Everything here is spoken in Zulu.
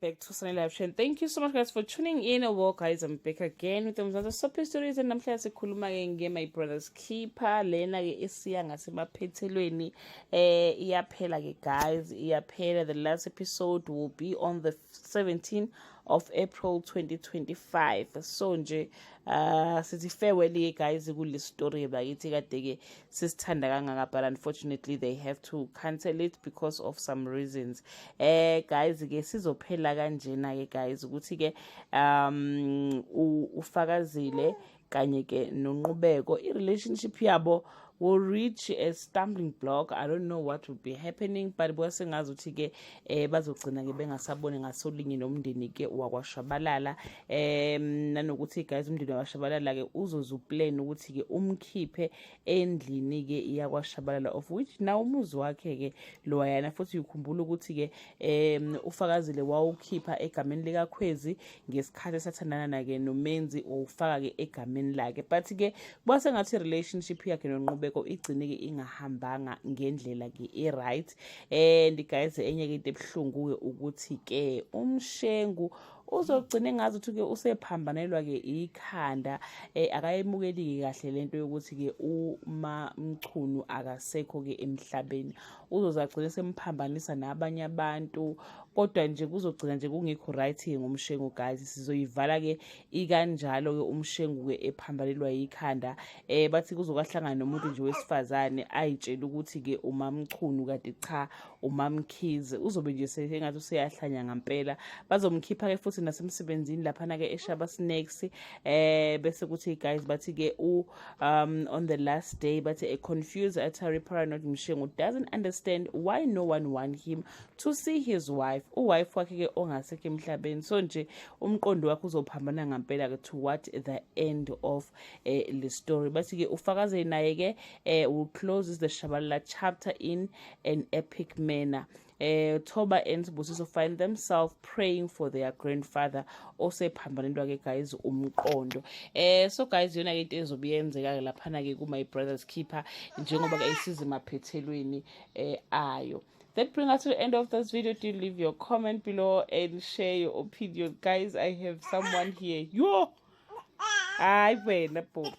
Back to Sunny Live Show. Thank you so much, guys, for tuning in. Well, guys, I'm back again with the Mzansi Soapy Stories, and namhlanje sikhuluma ke nge My Brother's Keeper. Lena ke isiya ngasemaphethelweni, iyaphela ke, guys, iyaphela. The last episode will be on the 17th of April 2025. So nje sithi farewell ke, guys, kule story bakithi kade ke sisithanda kangaka, but unfortunately they have to cancel it because of some reasons. Guys, ke sizophela kanjena ke, guys, ukuthi ke uFakazile kanye ke noNqubeko, i-relationship yabo will reach a stumbling block. I don't know what will be happening, but buka sengazi ukuthi ke bazogcina ke bengasaboni ngasolinye nomndeni ke wakwaShabalala, nanokuthi, guys, umndeni wakwaShabalala ke uzoze uplan ukuthi ke umkhiphe endlini ke yakwaShabalala, of which now umuzi wakhe ke loyana. Futhi ukhumbula ukuthi ke uFakazile wawukhipha egameni likaKhwezi ngesikhathi esathandana nake noMenzi, owufaka ke egameni lakhe, but ke kuba sengathi relationship yakhe noNqubeko igcine ke ingahambanga ngendlela ke i-right. And guys, enye ke into ebuhlungu ke ukuthi ke uMshengu uzogcina engazi ukuthi ke usephambanelwa ke ikhanda, akayemukeli kahle lento yokuthi ke uma Mchunu akasekho ke emhlabeni. Uzozagcina semphambanisa nabanye abantu, kodwa nje kuzogcina nje kungekho right ngoMshengu. Guys, sizoyivala ke ikanjalo ke, uMshengu ke ephambanelwa ikhanda. Bathi kuzokahlangana nomuntu nje wesifazane ayitshela ukuthi ke uMamchunu, kade cha, uMamkhize. Uzobe nje sengathi useyahlanya ngempela. Bazomkhipha ke futhi nasemsebenzini laphana ke eShaba Snacks. Bese kuthi, guys, bathi ke u on the last day, bathi a confused, utterly paranoid Mshengu doesn't understand why no one want him to see his wife, uwife wakhe ke ongasekho emhlabeni. So nje umqondo wakhe uzophambana ngempela ke toward the end of le story. Bathi ke uFakazile naye ke will close the Shabalala chapter in an epic manner. Thoba and Sibusiso find themselves praying for their grandfather osephambanelwa ke, guys, umqondo. So guys, yona ke into ezobe yenzeka ke laphana ke ku My Brother's Keeper, njengoba ke isize maphethelweni ayo. That brings us to the end of this video. Do leave your comment below and share your opinion. Guys, I have someone here. Yo, hayi wena bhuti.